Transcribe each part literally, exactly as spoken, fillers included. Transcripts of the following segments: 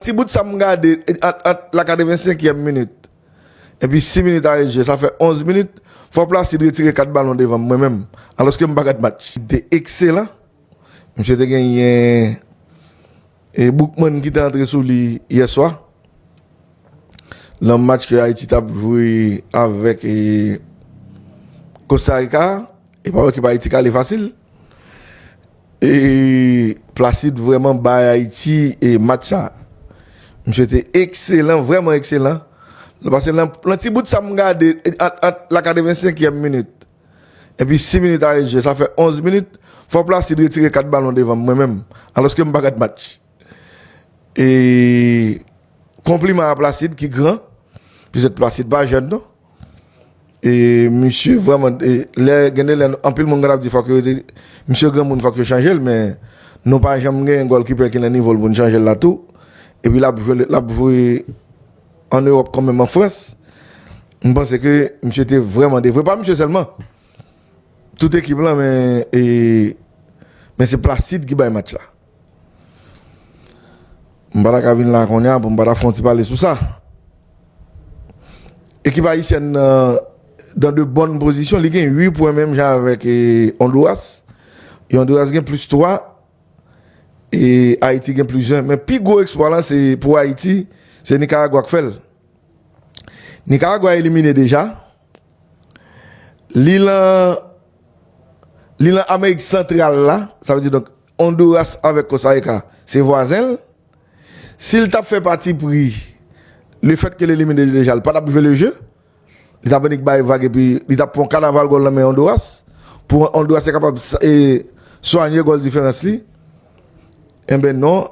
Ti bout sa m gade ant, ant la katrevensenkyèm minit epi sis minit arè jwe, sa fè onz minit. Fò Placide retire kat balon devan m, mwen menm, alòske m pa gad match. Te ekselan. Misye te genyen e Boukman ki te antre sou li yè swa. Nan match ke Ayiti t ap jwe avèk e Costa Rica, e pa ekip Ayiti k ale fasil. E Placide vrèman bay Ayiti e match sa. Misye te ekselan, vrèman ekselan. Paske nan, nan ti bout sa m gade ant, ant la katrevensenkyèm minit epi sis minit arè jwe, sa fè onz minit. Fò Placide retire kat balon devan m, mwen menm, alòske m pa gad match. E konpliman a Placide ki gran, piske Placide pa jèn non. E misye vrèman, e lè, gen de lè, anpil moun konn ap di fòk yo te, misye granmoun, fòk yo chanje l, men nou pa janm gen gòlkipè ki nan nivo l pou n chanje l la tou. Epi l ap jwe, l ap jwe an Ewòp kanmenm, an Frans. M panse ke misye te vrèman devwe. Pa misye sèlman. Tout ekip lan, men, e, men se Placide ki bay match la. M pa ta ka vin la kounye a pou m pa ta fè yon ti pale sou sa. Ekip ayisyèn nan dan de bòn pozisyon, li gen uit pwen menm jan avèk e, Honduras. E Honduras gen plis twa, e Ayiti gen plis en. Men pi gwo eksplwa lan se pou Ayiti, se Nikaragwa k fè l. Nikaragwa elimine deja. Li lan, li lan Amerik Santral la, sa vle di donk Honduras avèk Costa Rica se vwazen l. Si l t ap fè pati pri, lefètke l elimine deja, l pa t ap jwe le jeu. Li t ap annik bay vag epi li t ap pran kanaval gòl nan men Honduras. Pou Honduras te kapab sa- e, swanye gòl diferans li. Enben non,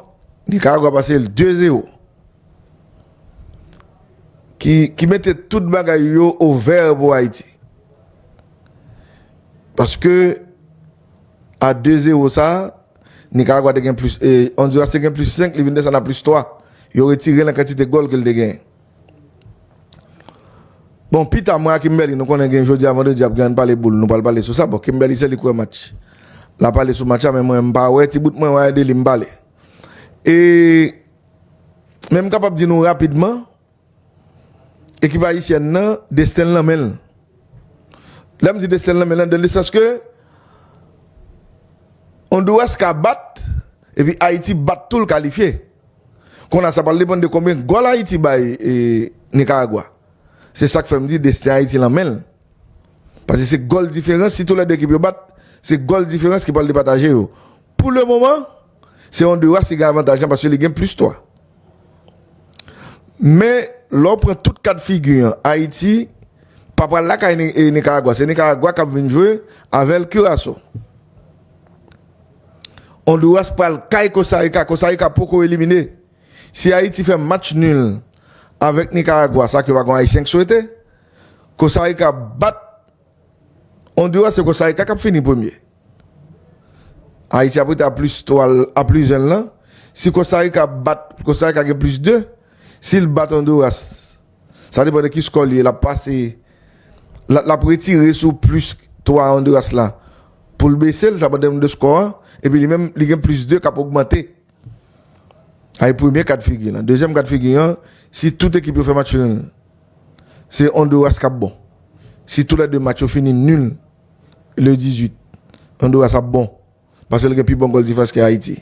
Nikaragwa pase l de zewo. Ki, ki mete tout bagay yo o vè pou Ayiti. Paske a de zewo sa, Nikaragwa te gen plis, e, Honduras te gen plis senk, li vin desann a plis twa. Yo retire l nan kantite gòl ke l te genyen. Bon, pita, mwen ak Kimberly, nou konnen gen jodi a vandredi, ap gen ann pale boul, nou pral pale sou sa. Bon, Kimberly se li k wè match. L ap pale sou match la, men mwen, m pa wè, ti bout mwen wè de li, m pale. E, men m kapab di nou rapidman, ekip ayisyèn nan, desten l nan men l. Lè m di desten l nan men l, nan le sans ke Honduras ka bat, epi Ayiti bat tou l kalifye. Kounye a sa pral depann de konbyen gòl Ayiti bay e, Nikaragwa. Se sa k fè m di desten Ayiti nan men l. Paske se gòl diferans, si tou lè de ekip yo bat, se gòl diferans ki pral depataje yo. Pou le moman, se Honduras ki gen avantaj lan paske li gen plis twa. Men, lè w pran tout kad figi an, Ayiti pa pral lakay Ni- e Nikaragwa. Se Nikaragwa k ap vin jwe avè l Curaçao. Honduras pral kay Costa Rica. Costa Rica poko elimine. Si Ayiti fè match nil avèk Nikaragwa, sa ke pa gen Ayisyen k swete, Costa Rica bat Honduras, se Costa Rica k ap fini premye. Ayiti ap rete a plis twa, a plis en lan. Si Costa Rica bat, Costa Rica gen plis de. Si l bat Honduras, sa depann de ki skò li ye, l ap pase, l ap, l ap retire sou plis twa Honduras la pou l bese l, sa depann de skò an, epi li menm, li gen plis de k ap ogmante. Ay premye kad figi lan. Dezyèm kad figi an, si tout ekip yo fè match nil, se Honduras k ap bon. Si tou lè de match yo fini nil le dizuit, Honduras ap bon. Paske l gen pi bon gòl diferans ke Ayiti.